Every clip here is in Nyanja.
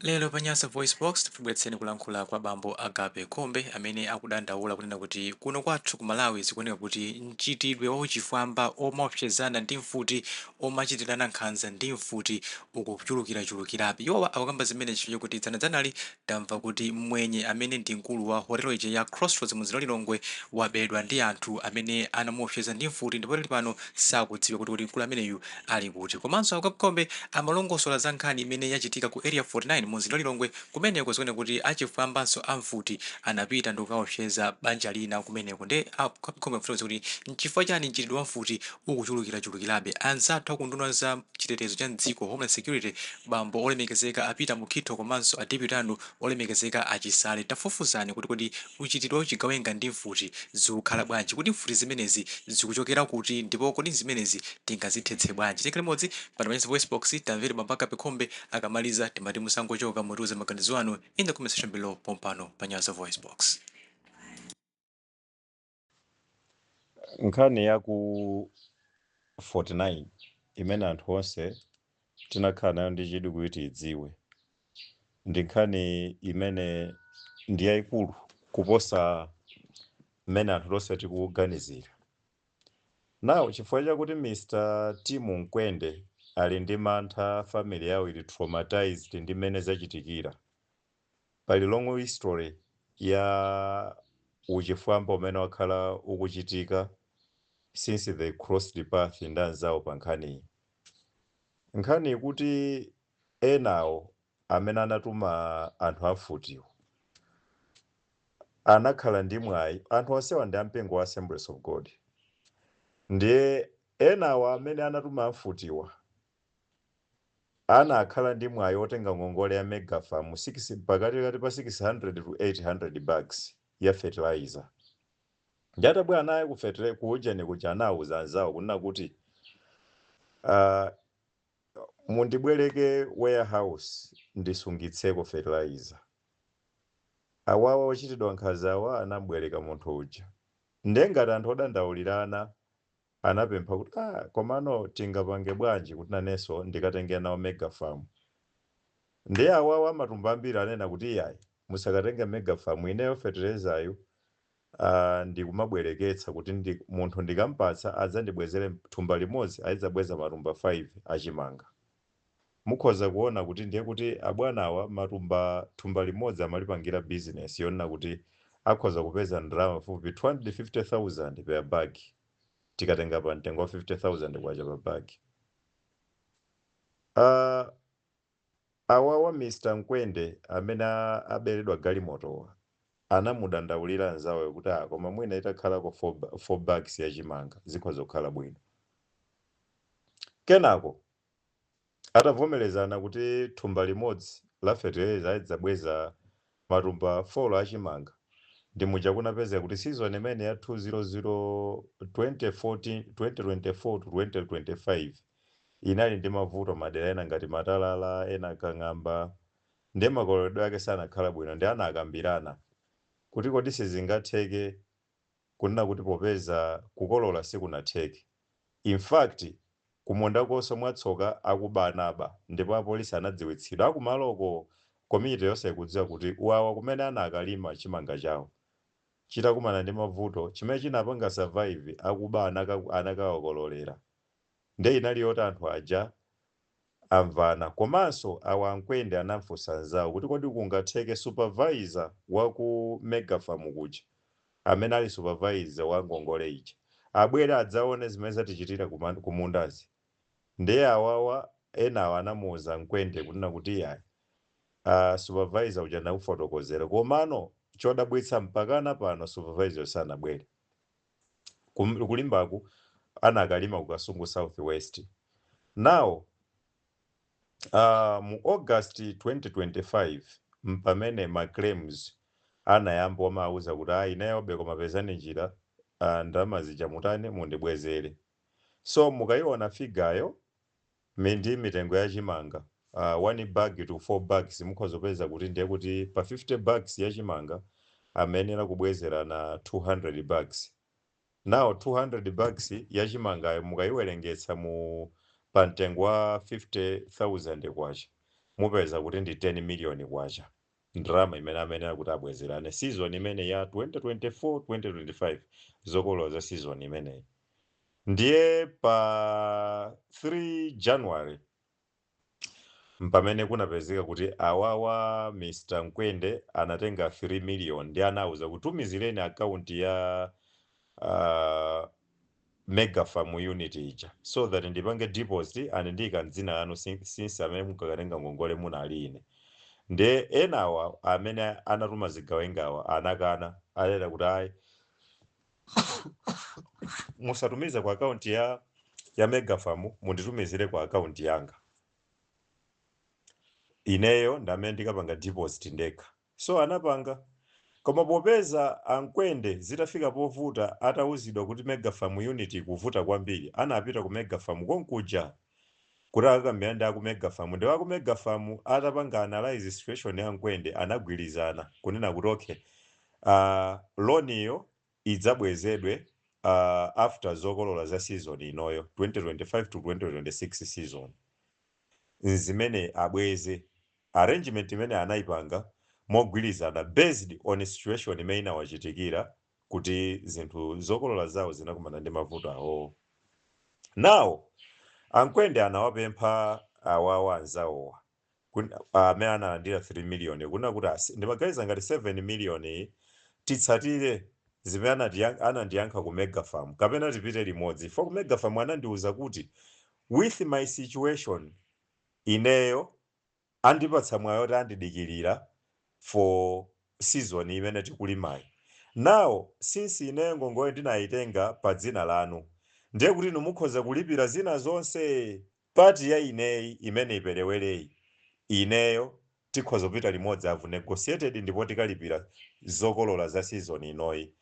Lero pa Nyasa VoiceBox tikubweretseni kulankhula kwa bambo Agape Khombe amene akudandaula kunena kuti kuno kwathu ku Malawi zikuoneka kuti mchitidwe wauchifwamba omaopsezana ndi mfuti, omachitirana nkhanza ndi mfuti ukuchulukirachulukirabe. Iwowa akukamba zimene chifukwa chokuti dzanadzanali tamva kuti mmwenye amene ndi mkulu wa hotelo ija ya Crossroads mu mzinda wa Lilongwe wabedwa ndi anthu amene anamuopseza ndi mfuti ndipo pakali pano sakudziwika kuti mkulu ameneyu ali kuti. Komanso a Khombe amalongosola za nkhani imene yachitika ku Area 49 mu mzinda wa Lilongwe kumeneko zikuoneka kuti achifwambanso a mfuti anapita ndikukaopseza banja lina kumeneko nde a Khombe akufotokoza kuti nchifukwa chani mchitidwe wa mfuti ukuchulukirachulukirabe. Anzathu aku unduna wa za chitetezo cha mdziko, Homeland Security, bambo olemekezeka a Peter Mukhitho komanso a deputy anu olemekezeka a Chisale tafufuzani kuti kodi uchitidwe wa uchigawenga ndi mfuti zikukhala bwanji? Kodi mfuti zimenezi zikuchokera kuti ndipo kodi zimenezi tingazithetse bwanji? Tikhale limodzi pano pa Nyasa VoiceBox tamvere bambo Agape Khombe akamaliza timati musangochoka mutiuze maganizo anu in the comment section below pompano pa Nyasa VoiceBox. Nkhani ya ku 49 imene anthu onse tinakhala nayo ndi chidwi kuti tiidziwe ndi nkhani imene ndi yayikulu kuposa mmene anthu tonse tikuganizira. Now chifukwa chakuti Mr. Tim Mkwende ali ndi mantha, family yawo ili traumatized ndi mmene zachitikira. Pali long history ya uchifwamba umene wakhala ukuchitika since they crossed the path ndi anzawo pa nkhaniyi. Nkhani ikuti enawo amene anatuma anthu amfutiwo anakhala ndi mwayi, anthu onsewa ndi ampingo wa Assemblies of God, ndiye enawo amene anatuma amfutiwa anakhala ndi mwayi otenga ngongole ya Mega Farm 6 pakati kati pa 600 to 800 bags ya fertilizer. Ndi atabwera naye ku fertilizer ku ujeni kuja, anawuza anzawo kunena kuti mundibwereke warehouse ndisungitseko fertilizer. Awawa ochitidwa nkhanza awa anabwereka munthu uja, ndiye ngati anthu odandaulirana anapempha kuti komano tingapange bwanji kuti nanenso ndikatenge nawo Mega Farm? Ndiye awawa amatumba ambiri anena kuti iyayi, musakatenge Mega Farm, ineyo fertilizer yu ndikumabwereketsa kuti munthu ndikampatsa adzandibwezere thumba limodzi, azidzabweza matumba 5 achimanga. Mukhoza kuona kuti ndiye kuti abwanawa matumba thumba limodzi amalipangira business yonena kuti akhoza kupeza ndalama fupi 250,000 per bag, tikatenga pa mtengo wa 50,000 kwacha pa bag. Awawa Mr. Mkwende amene aberedwa galimotowa anamudandaulira anzawo kuti koma mwina itakhalako 4 bags yachimanga zikhoza kukhala bwino. Kenako atavomerezana kuti thumba limodzi la fertilizer ayidzabweza matumba 4 achimanga, ndi muja kunapezeka kuti season imene ya 200 2014 2024 to 2025 inali ndi mavuto madera ena ngati matalala ena kang'amba, ndiye makololedwe ake sanakhala bwino. Ndi anakambirana kuti kodi sizingatheke kunena kuti popeza kukolola sikunatheke, in fact kumunda konso mwatsoka akuba anaba, ndipo apolisi anadziwitsidwa akumaloko, community yonse ikudziwa kuti wawa kumene anakalima chimanga chawo chitakumana ndi mavuto, chimene chinapanga survive akuba anakawakololera. Ndiye inali yoti anthu aja amvana. Komanso awa Ankwende anamfunsa anzawo kuti kodi kungatheke supervisor wa ku Mega Farm kuja, amene ali supervisor wa ngongole ija, abwere adzaone zimene zatichitira kumundazi? Ndiye awawa enawa anamuwuza Mkwende kunena kuti iyayi, supervisor uja nakufotokozera. Komano chodabwitsa, mpakana pano supervisor sanabwere. Kulimbaku anakalima ku Kasungu South West. Now mu August 2025 mpamene ma claims anayamba, wamauza kuti ayi, ineyobe koma pezani njira, ndalama zija mutani, mundibwezere. So mukayiona figure yo ndi mitengo ya chimanga, 1 bag to 4 bags, mukhoza kupeza kuti ndiye kuti pa 50 bags ya chimanga amayenera kubwezera na 200 bags. Now 200 bags ya chimangayo mukayiwerengetsa mu pa mtengo wa 50,000 kwacha. Mupeza kuti ndi 10 million kwacha, ndalama imene amayenera kuti abwezerane season imene ya 2024 2025, zokolola za season imeneyi. Ndiye pa 3 January mpamene kunapezeka kuti awawa Mr Nkwende anatenga 3 million, ndi anauza kutumizireni akaunti ya Mega Farm Unit ija so that ndipange deposit and ndiyika mdzina lanu since amene munkakatenga ngongole munali ine. Ndiye enawa amene anatuma zigawengawa anakana, anena kuti ayi, musatumize ku akaunti ya Mega Farm, munditumizire ku akaunti yanga ineyo, ndamene ndikapanga deposit ndekha. So anapanga, koma popeza Ankwende zitafika povuta, atauzidwa kuti Mega Farm Unit ikuvuta kwambiri, anapita ku Mega Farm konkuja kuti akakambirane ndi aku Mega Farm. Ndi aku Mega Farm atapanga analyze situation ya Nkwende, anagwirizana kunena kuti okay, loan iyo idzabwezedwe after zokolola za season inoyo, 2025 to 2026 season, zimene abweze. Arrangement imene anayipanga mogwirizana based on situation imene inawachitikira kuti zinthu zokolola zawo zinakumana ndi mavuto awo. Now Ankwende anawapempha awawa anzawowa amene analandira 3 million kuna kuti ndimaganiza ngati 7 million iyi, titsatire zimene anandiyankha ku Mega Farm kapena tipite limodzi, for ku Mega Farm anandiuza kuti with my situation ineyo andipatsa mwayi oti andidikirira for season imene tikulimayi. Now since ineyo ngongole ndinayitenga pa dzina lanu, ndiye kuti inu mukhoza kulipira zina zonse, part ya ineyi imene iperewereyi, ineyo tikhoza kupita limodzi, have negotiated, ndipo tikalipira zokolola za season inoyi.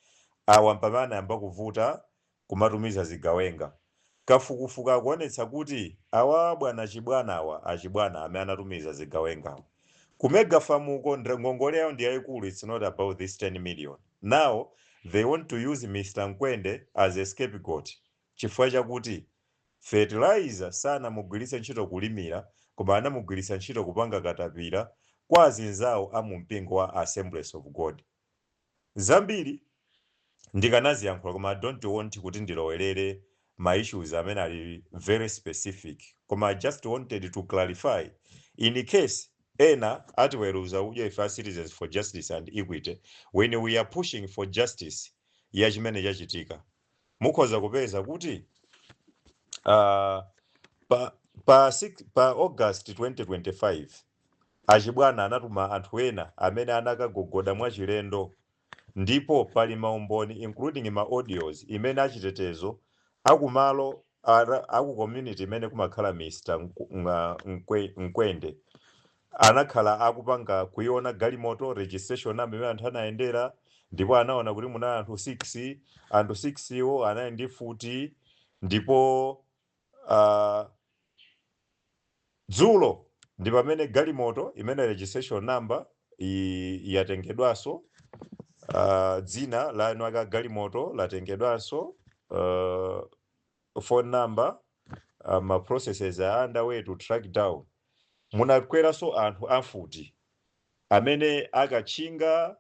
Awa mpamene anayamba kuvuta kumatumiza zigawenga. Kafukufuku akuonetsa kuti awa bwana Chibwana, awa Achibwana amene anatumiza zigawengawo ku Mega Farm uko, ngongole yawo ndi yayikulu. It's not about this 10 million. Now they want to use Mr Nkwende as a scapegoat chifukwa chakuti fertilizer sanamugwiritse ntchito kulimira, koma anamugwiritsa ntchito kupanga katapira kwa azinzawo a mu mpingo wa Assemblies of God. Zambiri ndikanaziyankhula, koma I don't want kuti ndilowerere ma issues amene ali very specific, koma I just wanted to clarify in case ena atiweruza udya ife a Citizens for Justice and Equity when we are pushing for justice ya chimene chachitika. Mukhoza kupeza kuti pa August 2025 Achibwana anatuma anthu ena amene anakagogoda mwachilendo, ndipo pali maumboni including ma audios imene achitetezo akumalo aku community imene kumakhala Mr Nkwende anakhala akupanga kuiona galimoto, registration number imene anthu anayendera, ndipo anaona kuti muna anthu 6. Anthu 6 iwo anali ndi futi. Ndipo dzulo ndi pamene galimoto imene registration number yatengedwanso, dzina la eni ake galimoto latengedwanso, phone number, ma processes are underway to track down. Munakweranso anthu amfuti amene akatchinga,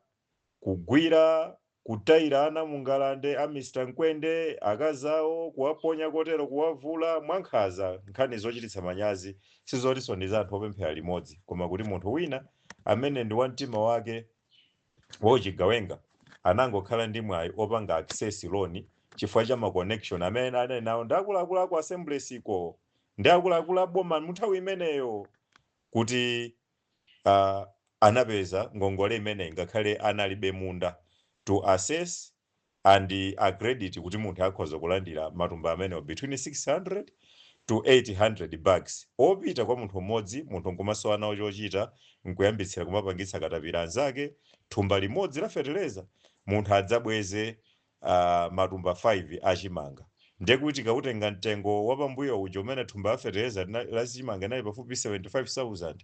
kugwira, kutayirana mungalande a Mr Nkwende, akazawo, kuwaponya kotero, kuwavula mwankhanza. Nkhani zochititsa manyazi, sizotinso ndi za anthu opemphera limodzi, koma kuti munthu wina amene ndi wamtima wake wochigawenga anangokhala ndi mwayi opanga access loan chifukwa cha ma connection amene anali nawo ndi akuluakulu aku Assemblies ko ndi akuluakulu aboma mu nthawi imeneyo, kuti anapeza ngongole imene ngakhale analibe munda to assess and accredit kuti munthu akhoza kulandira matumba amenewo between 600 to 800 bags opita kwa munthu mmodzi. Munthu nkumasowa nawo chochita, nkuyambitsira kumapangitsa katapira anzake. Thumba limodzi la fertilizer, munthu adzabweze matumba 5 achimanga. Ndiye kuti kautenga mtengo wapambuyo uja umene thumba la fertilizer la chimanga inali pafupi 75,000,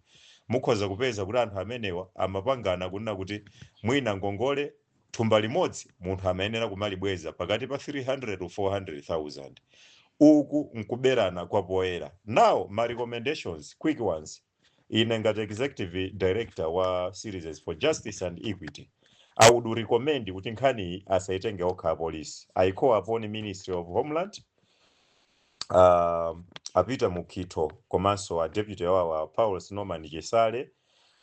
mukhoza kupeza kuti anthu amenewa amapangana kunena kuti mwina ngongole thumba limodzi munthu amayenera kumalibweza pakati pa 300 to 400,000. Uku nkuberana kwa poyera. Now my recommendations, quick ones. Ine ngati executive director wa Citizens for Justice and Equity, I would recommend kuti nkhani asaitenge okha apolisi. I call upon Ministry of Homeland, a Peter Mukhito komanso a deputy wawo Paul Norman Chisale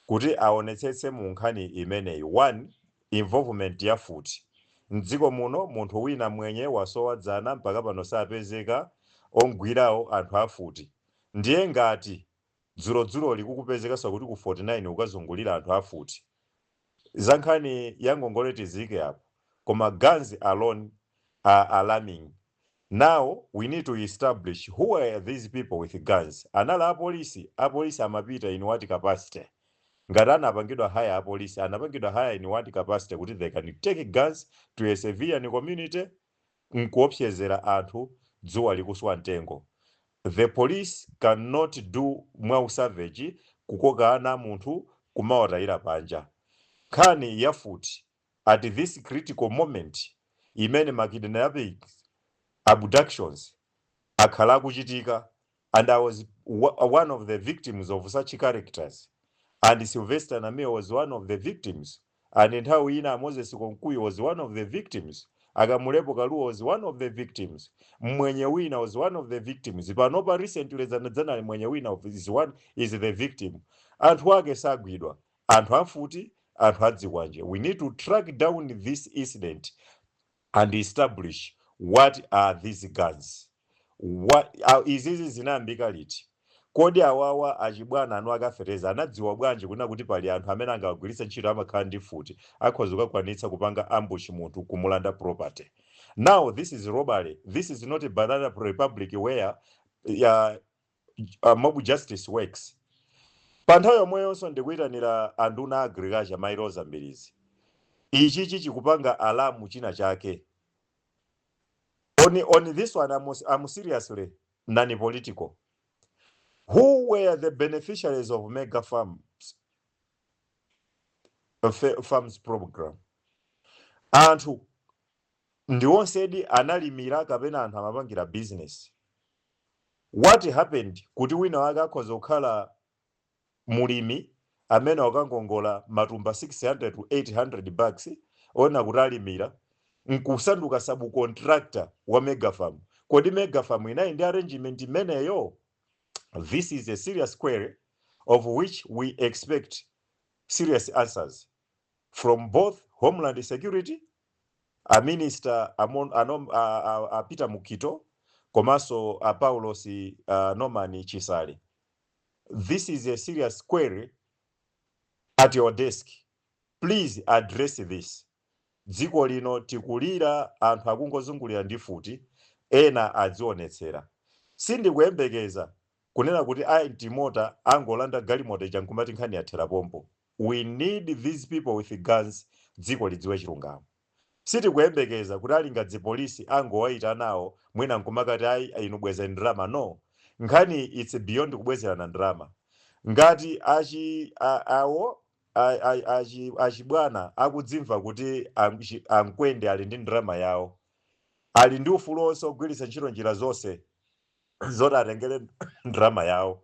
kuti aonetsetse mu nkhani imeneyi. One, involvement ya mfuti mdziko muno. Munthu wina mwenye wasowa dzana, mpaka pano sapezeka, ongwirawo anthu afuti. Ndiye ngati dzulodzuloli kukupezekanso kuti ku 49 ukazungulira anthu afuti, za nkhani ya ngongole tizike apo, koma guns alone are alarming. Now we need to establish who are these people with guns. Anali apolisi? Apolisi amapita in what capacity? Ngati anapangidwa hire apolisi, anapangidwa hire in what capacity kuti they can take guns to a civilian community nkuopsezera anthu dzuwa likuswa mtengo? The police cannot do mwausavage kukokana munthu kumawatayira panja. Nkhani ya mfuti at this critical moment imene ma kidnappings, abductions akhala akuchitika, and I was one of the victims of such characters, and Sylvester Namiwa was one of the victims, and nthawi ina Moses Konkuyi was one of the victims, Akamulepo Kaluwa was one of the victims, mwenye wina was one of the victims. Panopa recently, dzanadzanali, mwenye wina is the victim. Anthu ake sagwidwa, anthu amfuti, anthu adzikwanje. We need to track down this incident and establish what are these guns, what izizi zinayambika liti? Kodi awawa achibwana anu akafeteza anadziwa bwanji kuna kuti pali anthu amene angagwiritse ntchito, amakhala ndi mfuti, akhoza kukakwanitsa kupanga ambush munthu, kumulanda property? Now this is robbery. This is not a banana republic where mob justice works. Pa nthawi yomweyonso ndikuyitanira anduna agriculture, Mayi Roza Mbilizi. Ichichi chikupanga alarm china chake. On this one I'm seriously non-political. Who were the beneficiaries of mega farms program? Anthu ndiwonsedi analimira kapena anthu amapangira business? What happened kuti wina wake akhoza kukhala mulimi amene wakangongola matumba 600 to 800 bags ona kuti alimira, nkusanduka subcontractor wa mega farm? Kodi mega farm inayi ndi arrangement imeneyo? This is a serious query of which we expect serious answers from both Homeland Security, a Minister a Peter Mukhito, komanso a Paulos Norman Chisale. This is a serious query at your desk. Please address this. Dziko lino tikulira, anthu akungozungulira ndi mfuti, ena adzionetsera. Sindikuyembekeza kunena kuti ayi, mtimota angolanda galimoto ija nkumati nkhani yathera pompo. We need these people with guns, dziko lidziwe chilungamo. Sitikuyembekeza kuti ali ngati polisi angowayita nawo mwina nkumakati, "Ayi, inu bwezani ndalama." No, nkhani it's beyond kubwezerana ndalama. Ngati achi awo achibwana akudzimva kuti ankwende ali ndi ndalama yawo, ali ndi ufulu wonse ogwiritsa ntchito njira zonse zoti atengere ndalama yawo.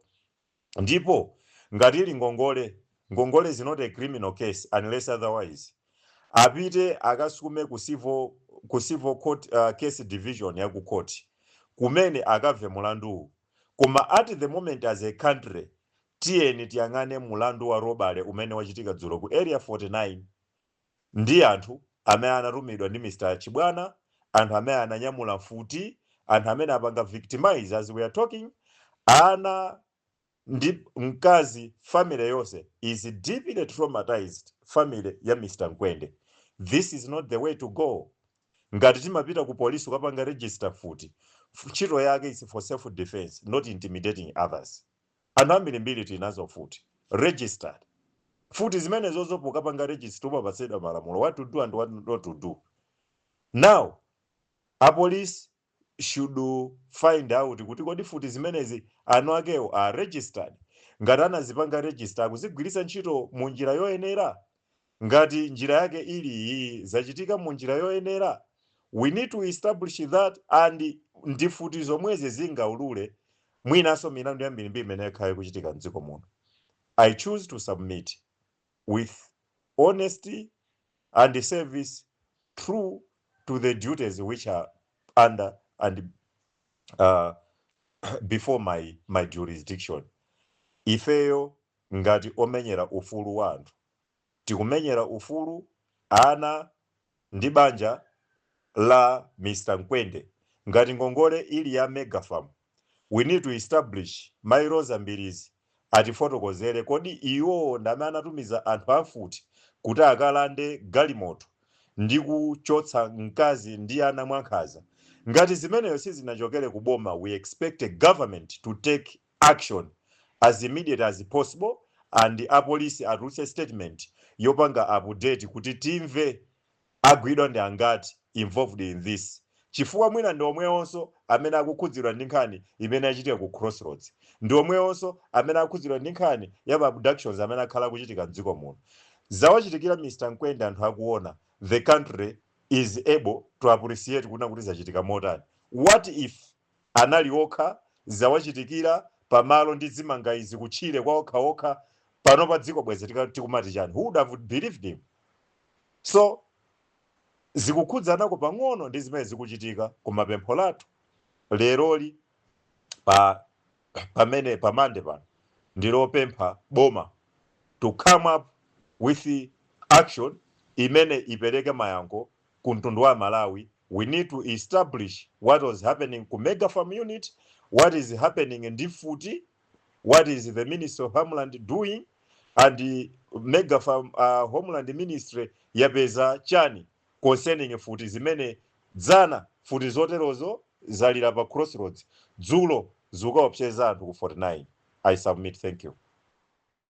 Ndipo ngati ili ngongole, ngongole is not a criminal case unless otherwise. Apite akasume ku civil court, case division ya ku court kumene akamve mulanduwu. Koma at the moment, as a country, tiyeni tiyang'ane mulandu wa robbery umene wachitika dzulo ku Area 49 ndi anthu amene anatumidwa ndi Mr Chibwana, anthu amene ananyamula mfuti, anthu amene apanga victimize as we are talking ana ndi mkazi. Family yonse is deeply traumatized, family ya Mr Nkwende. This is not the way to go. Ngati timapita ku polisi ukapanga register mfuti, ntchito yake is for self defense, not intimidating others. Anthu ambirimbiri tinazo mfuti registered. Mfuti zimenezozo pokapanga register umapatsidwa malamulo, what to do and what not to do. Now a police should find out kuti kodi mfuti zimenezi anu akewo are registered? Ngati anazipanga register, akuzigwiritsa ntchito mu njira yoyenera? Ngati njira yake ili iyi, zachitika mu njira yoyenera? We need to establish that, and ndi mfuti zomwezi zingaulule mwinanso milandu yambirimbiri imene ikhala ikuchitika mdziko muno. I choose to submit with honesty and service true to the duties which are under and before my jurisdiction. Ifeyo ngati omenyera ufulu wa anthu, tikumenyera ufulu ana ndi banja la Mr Nkwende. Ngati ngongole ili ya Megafarm, we need to establish, Mai Rosa Mbirizi atifotokozere, kodi iwowo ndamene anatumiza anthu amfuti kuti akalande galimoto ndi kuchotsa mkazi ndi ana mwankhanza? Ngati zimeneyo sizinachokere ku boma, we expect a government to take action as immediate as possible and apolisi atulutse statement yopanga update kuti timve agwidwa ndi angati involved in this, chifukwa mwina ndi omwewonso amene akukhudzidwa ndi nkhani imene yachitika ku Crossroads, ndi omwewonso amene akukhudzidwa ndi nkhani ya ma abductions amene akhala akuchitika mdziko muno. Zawachitikira Mr Nkwende anthu akuona, the country is able to appreciate kuna kuti zachitika motani. What if anali okha, zawachitikira pamalo ndi zimanga izi kutchire kwa okhaokha? Pano pa dziko bwezi tikumati chani? Who would have believed him? So zikukhudzanako pang'ono ndi zimene zikuchitika. Koma pempho lathu leroli pa pamene pamande pano ndilopempha boma to come up with action imene ipereke mayankho ku mtundu wa Malawi. We need to establish what was happening ku Mega Farm unit, what is happening ndi mfuti, what is the Minister of Homeland doing, and the Mega Farm, Homeland Ministry yapeza chani concerning futi zimene dzana futi zoterozo zalira pa Crossroads, dzulo zikukaopseza anthu ku 49. I submit, thank you.